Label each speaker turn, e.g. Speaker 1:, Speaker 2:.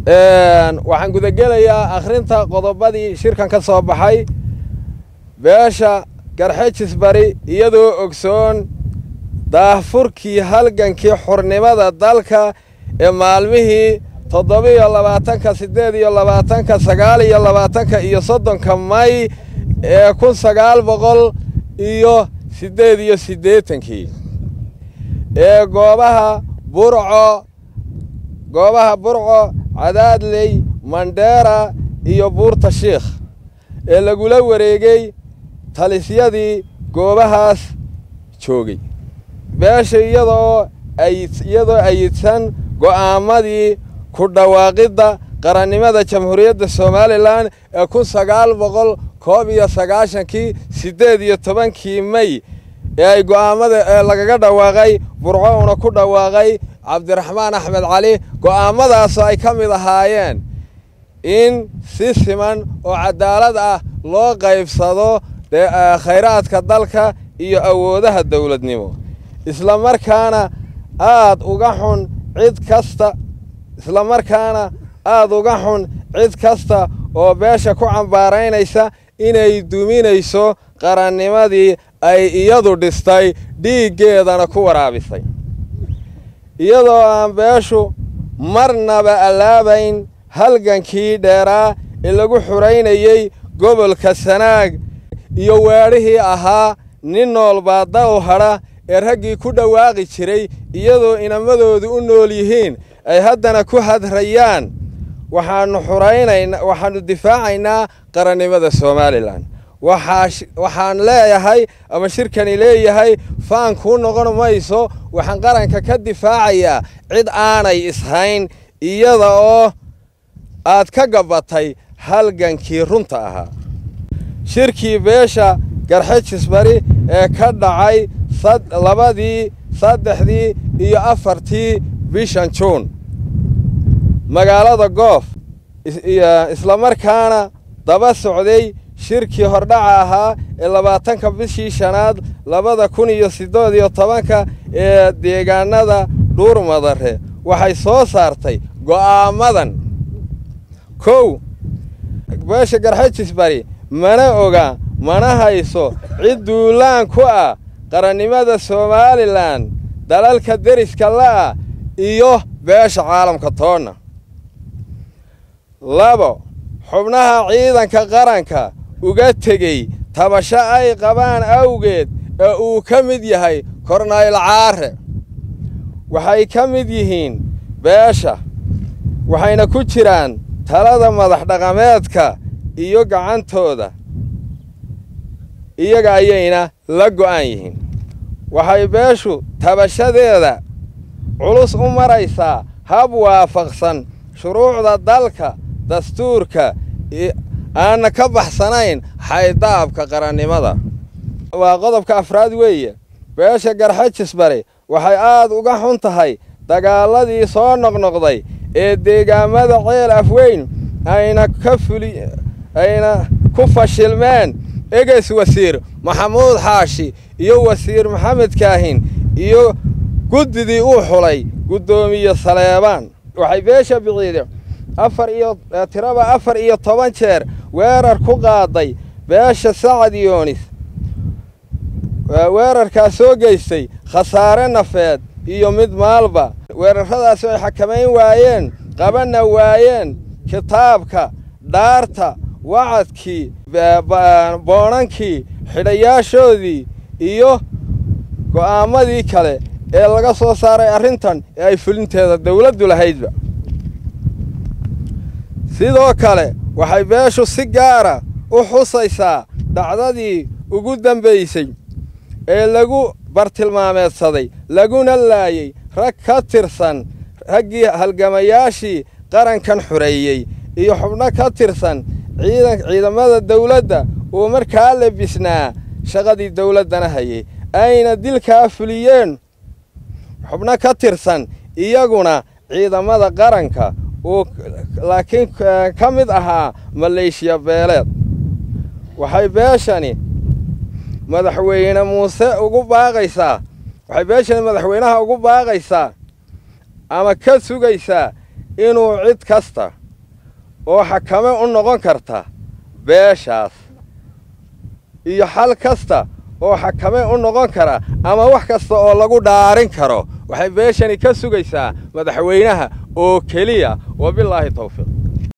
Speaker 1: Waxaan gudagelayaa akhrinta qodobadii shirkan ka soo baxay. Beesha Garxejis Bari, iyadoo ogsoon daahfurkii halgankii xornimada dalka ee maalmihii 27-ka, 28-ka, 29-ka iyo 30-ka May ee 1988-kii ee goobaha Burco, Cadaadley, Mandheera iyo Buurta Shiikh ee lagula wareegay talisyadii goobahaas joogay, beesha iyadoo ayidsan go'aamadii ku dhawaaqidda qarannimada Jamhuuriyadda Somalilan ee 1991-kii 18-kii May ee ay go'aamada ee lagaga dhawaaqay Burco una ku dhawaaqay Cabdiraxmaan Axmed Cali, go'aamadaasoo ay ka mid ahaayeen in si siman oo cadaalad ah loo qaybsado khayraadka dalka iyo awoodaha dowladnimo, islamarkaana aad uga xun cid kasta oo beesha ku cambaaraynaysa inay duminayso qarannimadii ay iyadu dhistay, dhiiggeedana ku waraabisay, iyadoo aan beeshu marnaba allaabayn halgankii dheeraa ee lagu xuraynayey gobolka Sanaag iyo weedhihii ahaa "Nin nool baa dal hadha" ee raggii ku dhawaaqi jiray, iyadoo inamadoodu u nool yihiin ay haddana ku hadrayaan "Waxaannu xuraynaynaa, waxaannu difaacaynaa qarannimada Somalilan". Waxaan leeyahay ama shirkani leeyahay, faan kuu noqon mayso "Waxaan qaranka ka difaacayaa cid aanay ishayn", iyada oo aad ka gabbatay halgankii runta ahaa. Shirkii beesha Garxejis Bari ee ka dhacay 2-dii, 3-dii iyo 4-tii bishan Juun magaalada Goof, islamarkaana daba socday shirkii hordhaca ahaa ee 20-ka bishii shanaad 2018-ka ee deegaanada Dhuurmadare, waxay soo saartay go'aamadan. 1, beesha Garxejis Bari mana oga mana hayso cid duulaan ku ah qarannimada Somalilan, dalalka deriska la'ah iyo beesha caalamka toonna. 2, xubnaha ciidanka qaranka uga tegey tabasho ay qabaan awgeed ee uu ka mid yahay Kornayl Caare waxay ka mid yihiin beesha, waxayna ku jiraan talada madax dhaqameedka iyo gacantooda, iyaga ayayna la go'an yihiin. Waxay beeshu tabashadeeda culus u maraysaa hab waafaqsan shuruucda dalka, dastuurka, aanna ka baxsanayn xaydaabka qarannimada. Waa qodobka afraad weeye. Beesha Garxajis Bari waxay aad uga xun tahay dagaaladii soo noqnoqday ee deegaamada Ceel Afweyn ayna ka fuli ayna ku fashilmeen eges wasiir Maxamuud Xaashi iyo wasiir Maxamed Kaahin iyo guddidii uu xulay guddoomiye Saleebaan. Waxay beesha Biciide afar iyo tiraba 14 jeer weerar ku qaaday beesha Sacad Yoonis, weerarkaas soo geystay khasaare nafeed iyo mid maalba, weerarradaasi ay xakamayn waayeen, qabanna waayeen kitaabka dhaarta, wacadkii, boonankii, xidhayaashoodii iyo go'aammadii kale ee laga soo saaray arrintan ee ay fulinteeda dawladdu lahaydba. Sidoo kale waxay beeshu si gaara u xusaysaa dhacdadii ugu dambaysay ee lagu bartilmaameedsaday laguna laayey rag ka tirsan raggii halgamayaashii qarankan xureeyey iyo xubno ka tirsan ciidamada dawladda uu markaa lebisnaa, shaqadii dawladdana hayay, ayna dilkaa fuliyeen xubno ka tirsan iyaguna ciidamada qaranka uu laakiin ka mid ahaa maleeshiya beeleed. Waxay beeshani madaxweyne Muuse ugu baaqaysaa, waxay beeshani madaxweynaha ugu baaqaysaa ama ka sugaysaa Inuu cid kasta oo xakame u noqon karta beeshaas iyo xal kasta oo xakame u noqon kara ama wax kasta oo lagu dhaarin karo, waxay beeshani ka sugaysaa madaxweynaha oo keliya. Wabilaahi tawfiiq.